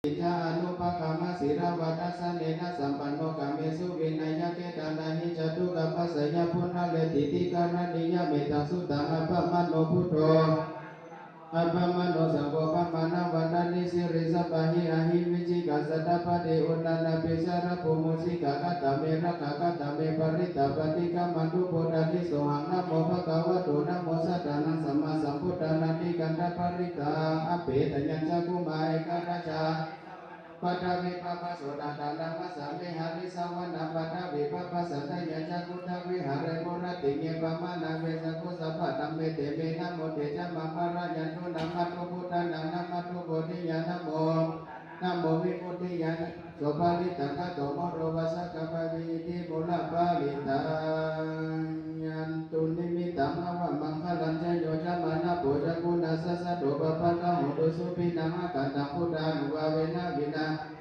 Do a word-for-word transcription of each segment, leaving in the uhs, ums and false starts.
Sīlissa anupagamma sīlavā dassanena sampanno, kāmesu vineyya gedhaṃ, na hi jātu gabbhaseyyaṃ punaretīti. Karaṇīyam mettaṃ suttaṃ appamāṇo buddho, appamāṇo saṅgho, pamāṇavantāni siriṃsapāni, ahi vicchikā satapadī uṇṇānābhī sarabū mūsikā. Katā me rakkhā, katā me parittā, paṭikkamantu bhūtāni. Sohaṃ namo bhagavato, namo sattannaṃ sammāsambuddhānaṃ. Tikkhandaparittaṃ. Apetayañcakkhumā ekarājā paṭhavippabhāso, taṃ taṃ namassāmi harissavaṇṇaṃ paṭhavippabhāsaṃ. Tayajja guttā viharemu rattiṃ, ye pamāṇavesaku sabbadhamme, te me namo te ca maṃ pālayantu. Namatthu buddhānaṃ, namatthu bodhiyā, namo, namo vimuttiyā. Namo so parittaṃ, kato moro vāsakāpavīti mūlaparittaṃ. Yandunnimittaṃ avamaṅgalañca, yo cāmanāpo sakuṇassa saddo, pāpaggaho dussupinaṃ akantaṃ, buddhānubhāvena vināsamentu.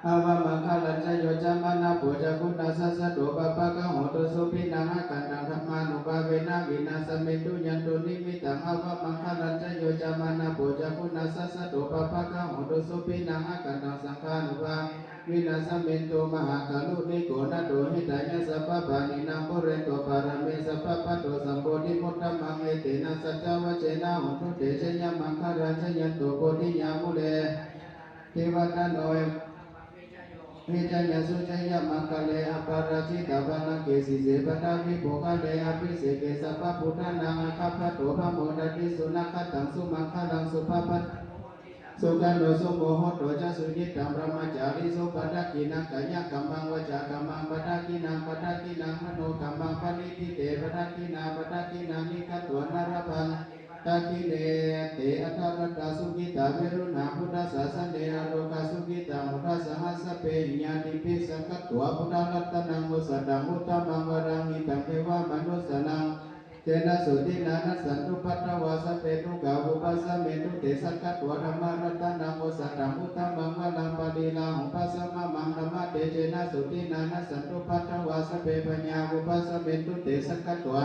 Avamaṅgalañca, yo cāmanāpo sakuṇassa saddo, pāpaggaho dussupinaṃ akantaṃ, dhammānubhāvena vināsamentu. Yandunnimittaṃ avamaṅgalañca, yo cāmanāpo sakuṇassa saddo, pāpaggaho dussupinaṃ akantaṃ, saṅghānubhāvena vināsamentu. Mahākāruṇiko nātho, hitāya sabbapāṇinaṃ, pūrentu pāramī sabbā, patto sambodhimuttamaṃ, etena saccavajjena, hotu te jayamaṅgalaṃ. Jayanto bodhiyā mūle, nandivaḍḍhano, evaṃ tvaṃ vijayo hohi, jayassu jayamaṅgale, aparājitapallaṅke, sīse paṭhavipokkhare, abhiseke sabbabuddhānaṃ, aggappatto pamodati. Sunakkhattaṃ sumaṅgalaṃ, supabhātaṃ suhuṭṭhitaṃ, sukhaṇo sumuhutto ca, suyiṭṭhaṃ brahmacārisu, padakkhiṇaṃ kāyakammaṃ, vācākammaṃ padakkhiṇaṃ, padakkhiṇaṃ manokammaṃ, paṇidhī te padakkhiṇā, padakkhiṇāni katvāna, labhantatthe padakkhiṇe. Te atthaladdhā sukhitā viruḷhā, buddhasāsane arogā sukhitā, mudā saha sabbehi ñātibhi. Sakkatvā buddharatanaṃ osathaṃ uttamaṃ varaṃ, hitaṃ devamanussānaṃ, etena sotthinā nassantupaddavā, sabbe dukkhā vūpasamentu te. Sakkatvā dhammaratanaṃ osathaṃ uttamaṃ varaṃ, pariḷāhūpasamanaṃ, dhammatejena sotthinā nassantupaddavā, sabbe bhayā vūpasamentu te. Sakkatvā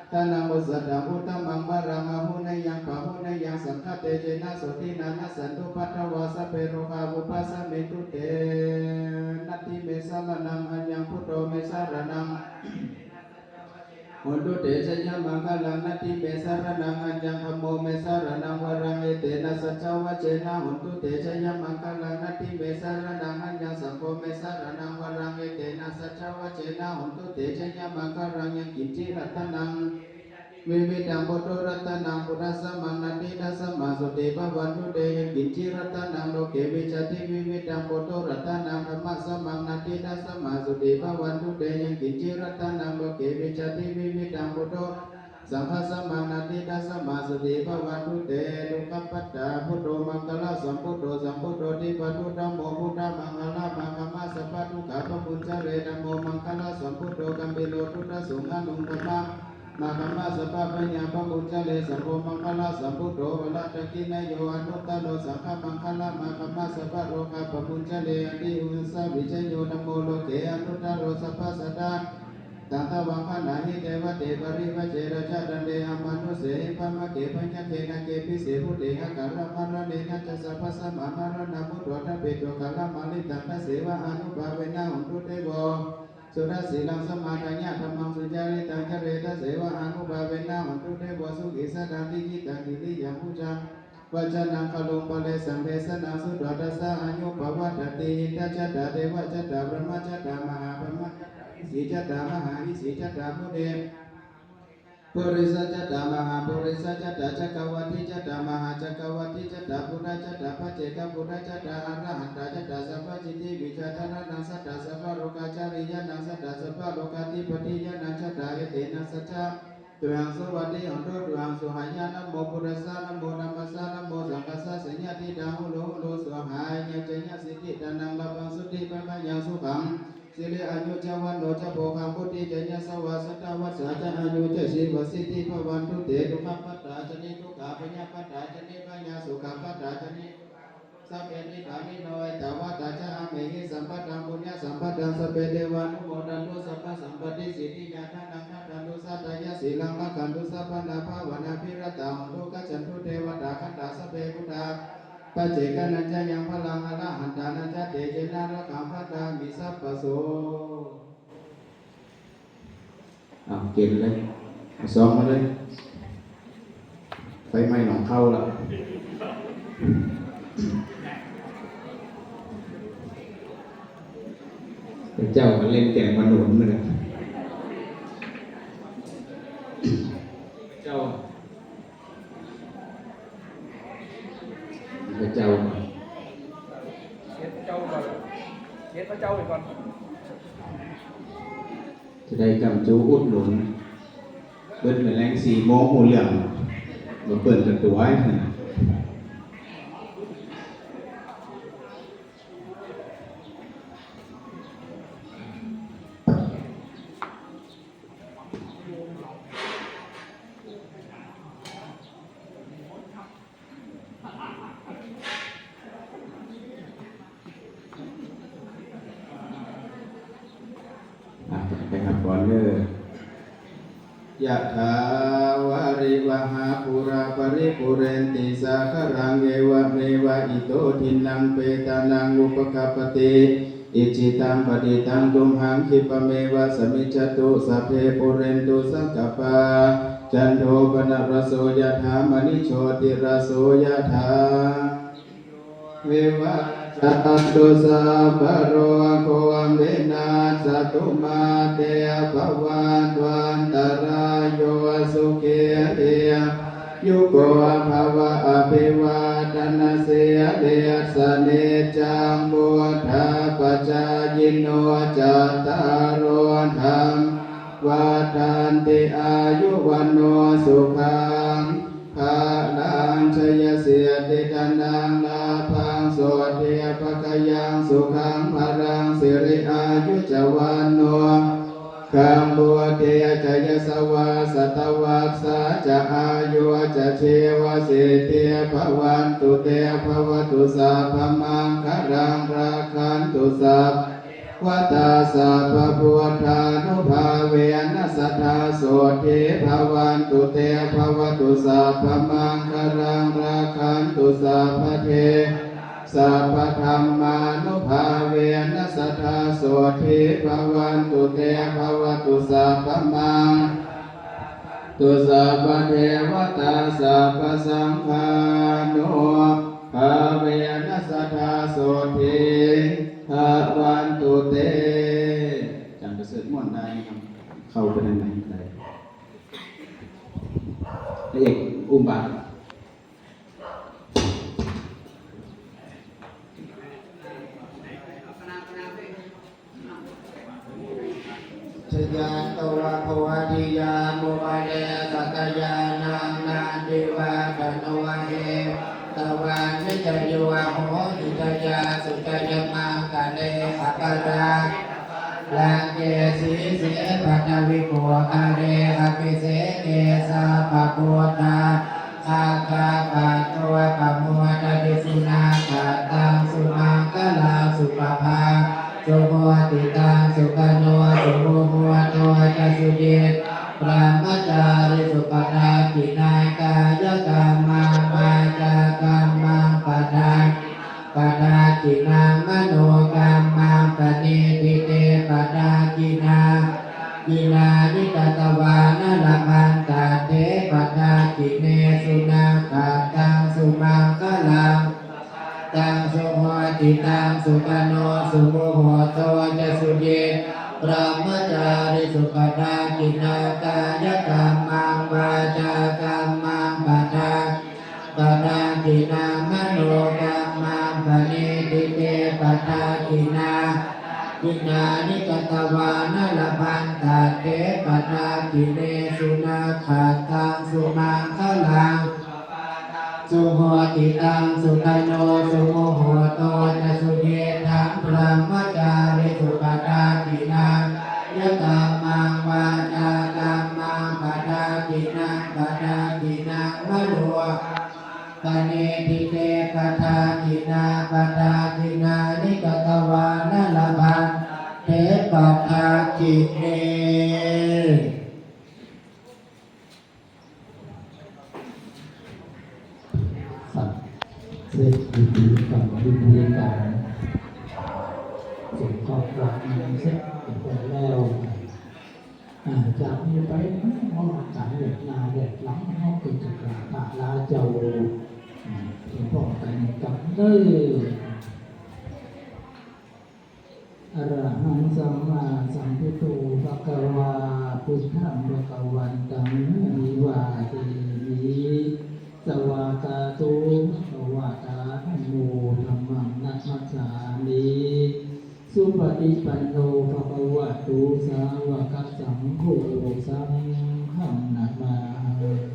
dhammaratanaṃ osathaṃ uttamaṃ varaṃ, āhuneyyaṃ pāhuneyyaṃ, saṅghatejena sotthinā nassantupaddavā, sabbe rogā vūpasamentu te. Natthi me saraṇaṃ aññaṃ, buddho me saraṇaṃ hotu te jayamaṅgalaṃ. Natthi me saraṇaṃ aññaṃ, dhammo me saraṇaṃ varaṃ, etena saccavajjena, hotu te jayamaṅgalaṃ. Natthi me saraṇaṃ aññaṃ, saṅgho me saraṇaṃ varaṃ, etena saccavajjena, hotu te jayamaṅgalaṃ. Yaṅkiñci ratanaṃ vividhaṃ puthu, ratanaṃ buddhasamaṃ, natthi tasmā sotthī bhavantu te. Yaṅkiñci ratanaṃ loke vijjati, vividhaṃ puthu, ratanaṃ dhammasamaṃ, natthi tasmā sotthī bhavantu te. Yaṅkiñci ratanaṃ loke vijjati, vividhaṃ puthu, saṅghasamaṃ, natthi tasmā sotthī bhavantu te. Dukkhappattā buddho, maṅgalasambuddho, sambuddho dvippaṭibujjidhammo, buddhamaṅgalamāgamma, sabbadukkhā pamuñcare. Dhammo maṅgalasambuddho, gambhīro buddhasūnuṃ, dhammamāgamma, sabbabhayā pamuñcare. Saṅgho maṅgalasambuddho, varadakkhiṇeyyo anuttaro, saṅghamaṅgalamāgamma, sabbarogā pamuñcare. Atthi uṇhissavijayo dhammo, loke anuttaro, sabbasatthiyaṃ hitāya. Taṃ tvaṃ gaṇhāhi devate, parivajjena ca dante. Amanussehi brahmake, byagghe nāge, pisse bhūte, haṅkaraṃ maraṇena ca, sabbasmā maraṇā mutto, thapetu kālamāritaṃ. Tasseva ānubhāvena hotu devo, suddhasīlaṃ samādāya, dhammaṃ sucaritaṃ care. Tasseva ānubhāvena hotu devo, sukhī sataṃ tiṭṭhitaṃ, hiriyaṃ pūjaṃ vācanaṃ garuṃ, paresaṃ desanaṃ sutvā, tassa āyu pavaḍḍhatīti. Indā cattāri devā cattāri, brahmā cattāri mahābrahmā cattāri, rishi cattāri maharishi cattāri, purisañcattāri mahāpurisā cattāri, cakkavāṭī cattāri mahācakkavāṭī cattāri, buddhā cattāri paccekabuddhā cattāri, arahantā cattāri sabbasiddhivijjādharaṇā cattāri, sabbalokacariyañāṇaṃ cattāri, sabbalokādhipatiyāṇaṃ cattāri. Etena saccā tuvaṃ suvatthi hotu, tuvaṃ sukhāya. Namo buddhassa, namo dhammassa, namo saṅghassa, seyyathīdaṃ: hulu hulu svāhāya, jayasiddhi dhanaṃ lābhaṃ, sotthi bhāgyaṃ sukhaṃ, siri āyu ca vaṇṇo ca, bhogaṃ vuḍḍhī ca yasavā, satavassā ca āyū ca, jīvasiddhī bhavantu te. Dukkhappattā ca niddukkhā, bhayappattā ca nibbhayā, sokappattā ca nissokā, sabbe nibānino. Ettāvatā ca amhehi, sambhataṃ puññasampadaṃ, sabbe devānumodantu, sabbasampattisiddhiyā. Dānaṃ dadantu saddhāya, sīlaṃ rakkhantu sabbadā, bhāvanābhiratā hontu, gacchantu devatāgatā. Sabbe buddhā Paccekānañca yaṃ balaṃ arahantānañca tejena rakkhaṃ bandhāmi sabbaso. เอา เก็บเลย เอาซองมาเลย ไฟไหม้หนองเข้าแล้ว พระเจ้าก็เล่นแกงมะหนุนเลย พระเจ้า พระเจ้าก่อน เฮ็ดพระเจ้าก่อน เฮ็ดพระเจ้าไปก่อน จะได้กำจูอุดหนุน เบิดมื้อแลงสี่โมงฮู้เรื่อง มาเปิดประตูไว้ อ่ะ ไปครับก่อนเด้อ Yathā vārivahā pūrā paripūrenti sāgaraṃ, evameva ito dinnaṃ petānaṃ upakappati. Icchitaṃ patthitaṃ tumhaṃ khippameva samijjhatu, sabbe pūrentu saṅkappā, cando paṇṇaraso yathā, maṇi jotiraso yathā. Vivajjantu sabbarogo vinassatu, mā te bhavatvantarāyo, sukhī dīghā yuko bhava. Abhivādanasīlissa niccaṃ vuḍḍhāpacāyino, cattāro dhammā vaḍḍhanti, āyu vaṇṇo sukhaṃ balaṃ. Jayasiddhi dhanaṃ lābhaṃ, sotthi bhāgyaṃ sukhaṃ balaṃ, siri āyu ca vaṇṇo bhogaṃ vuḍḍhī ca yasavā, satavassā ca āyū ca jīvasiddhī bhavantu te. Bhavatu sabbamaṅgalaṃ, rakkhantu sabbadevatā, sabbabuddhānubhāvena sadā sotthī bhavantu te. Bhavatu sabbamaṅgalaṃ, rakkhantu sabbadevatā, sabbadhammānubhāvena sadā sotthī bhavantu te. Bhavatu sabbamaṅgalaṃ, rakkhantu sabbadevatā, sabbasaṅghānubhāvena sadā sotthī bhavantu te. อาจารย์ประเสริฐม่วนได้ไหมครับ เข้าไปทางไหนได้ พระเอกอุ้มบาตร Jayanto bodhiyā mūle sakyānaṃ nandivaḍḍhano, evaṃ tvaṃ vijayo hohi jayassu jayamaṅgale. Aparā raṅke sīse paṭhavipokkhare, abhiseke sabbabuddhānaṃ aggappatto pamodati. Sunakkhattaṃ sumaṅgalaṃ supabhātaṃ suhuṭṭhitaṃ, sukhaṇo sumuhutto ca suyiṭṭhaṃ brahmacārisu. Padakkhiṇaṃ kāyakammaṃ vācākammaṃ padakkhiṇaṃ, padakkhiṇaṃ manokammaṃ paṇidhī te padakkhiṇā. Padakkhiṇāni katvāna labhantatthe padakkhiṇe. Sunakkhattaṃ sumaṅgalaṃ supabhātaṃ suhuṭṭhitaṃ, sukhaṇo sumuhutto ca suyiṭṭhaṃ brahmacārisu. Padakkhiṇaṃ kāyakammaṃ vācākammaṃ padakkhiṇaṃ, padakkhiṇaṃ manokammaṃ paṇidhī te padakkhiṇā. Padakkhiṇāni katvāna labhantatthe padakkhiṇe. Sunakkhattaṃ sumaṅgalaṃ supabhātaṃ suhuṭṭhitaṃ, sukhaṇo sumuhutto ca suyiṭṭhaṃ brahmacārisu. Padakkhiṇaṃ kāyakammaṃ vācākammaṃ padakkhiṇaṃ, padakkhiṇaṃ manokammaṃ paṇidhī te padakkhiṇā. Padakkhiṇāni katvāna labhantatthe padakkhiṇe. เสร็จ มีการส่งข้อความเสร็จเรียบร้อยแล้ว อ่า จากนี้ไป เฮาก็แยกหน้าแยกหลัง เฮาก็จะกราบพระลาเจ้า อ่า พร้อมกันกับเด้อ Arahaṃ sammāsambuddho bhagavā, buddhaṃ bhagavantaṃ abhivādemi. Svākkhāto bhagavatā dhammo, dhammaṃ namassāmi. Supaṭipanno bhagavato sāvakasaṅgho, saṅghaṃ namāmi.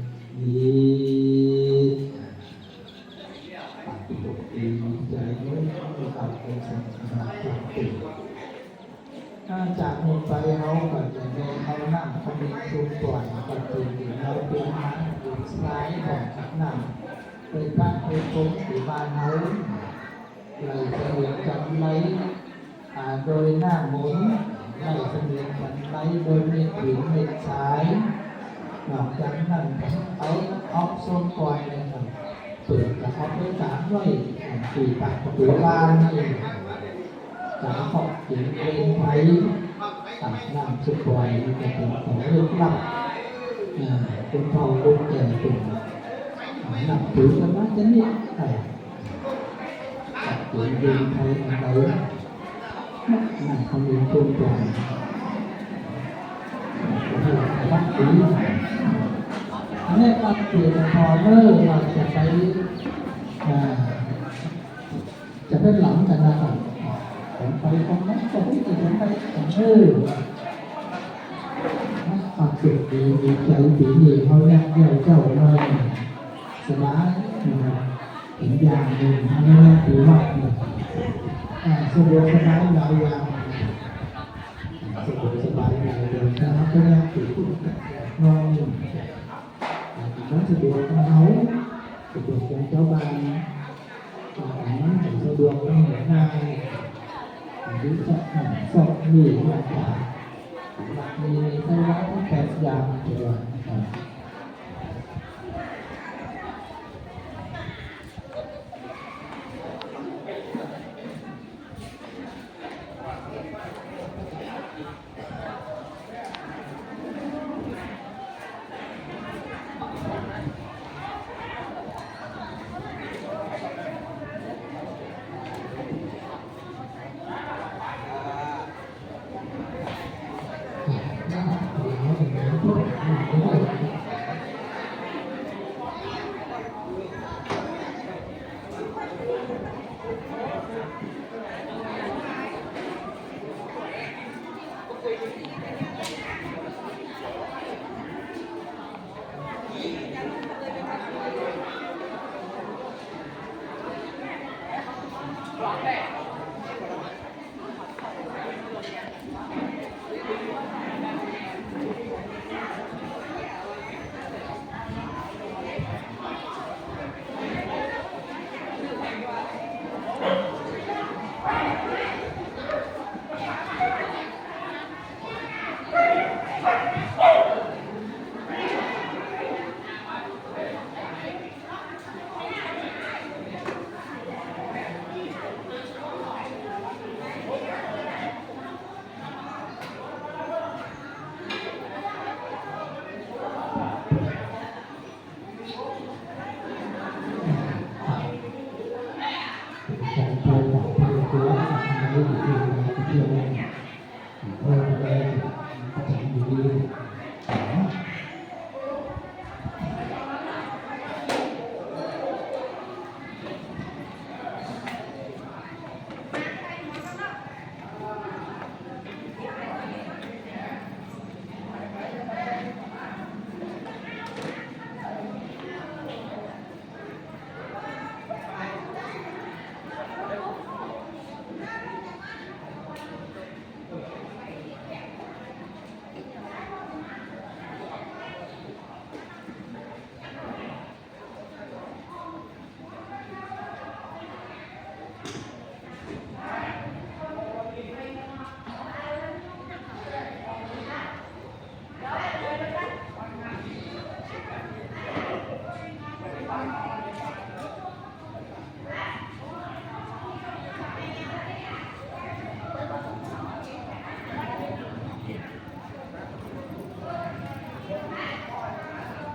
จากนี้ไป เฮาก็จะได้เข้าน้ำขมิ้นชุมปล่อย ก็คือที่เฮาเตรียมมา เป็นสายของน้ำ ไปพระไปสงฆ์ที่บ้านเฮา ไหลเสด็จกันไหล อ่า โดยน้ำมนต์ ไหลเสด็จกันไหลโดยเม็ดหินเม็ดทราย นอกจากนั้น เอา เอาส้มปล่อยนะครับ เปิดกระทำด้วยการไหว้ อ่า ที่ปากประตูบ้านนี่ การขอบเขตเวรภัย อ่า น้ำส้มปล่อยนี่ก็เป็นของลึกลับ อ่า คนเฒ่าคนแก่เป็น อ่า นับถือกันมาจะนี่ อ่า เปลี่ยนเวรภัยอันใด นั่นเขาเรียนต้นก่อน อันนี้ก็เปลี่ยนพอเลิกว่าจะไป อ่า จะไปหลังกันนะครับ ผมไปตรงนั้นก็ไม่ไปตรงไหน ผมเออ ปากเกร็ดดี ดีใจดี นี่เขาแยกเดี่ยวเจ้ามา สบายนะครับ อีกอย่างหนึ่ง ถ้าไม่ได้ถือว่า อ่า สะดวกสบายหลายอย่าง สะดวกสบายหลายอย่างนะครับ ก็แยกถือผู้นอนหนึ่ง มันสะดวกของเขา สะดวกของเจ้าบ้าน มันสะดวกของหัวหน้า หรือสอบนั่นสอบนี่ อย่างต่างๆ มีใช้วัดทั้งแปดอย่าง เดียวนะครับ Thank you.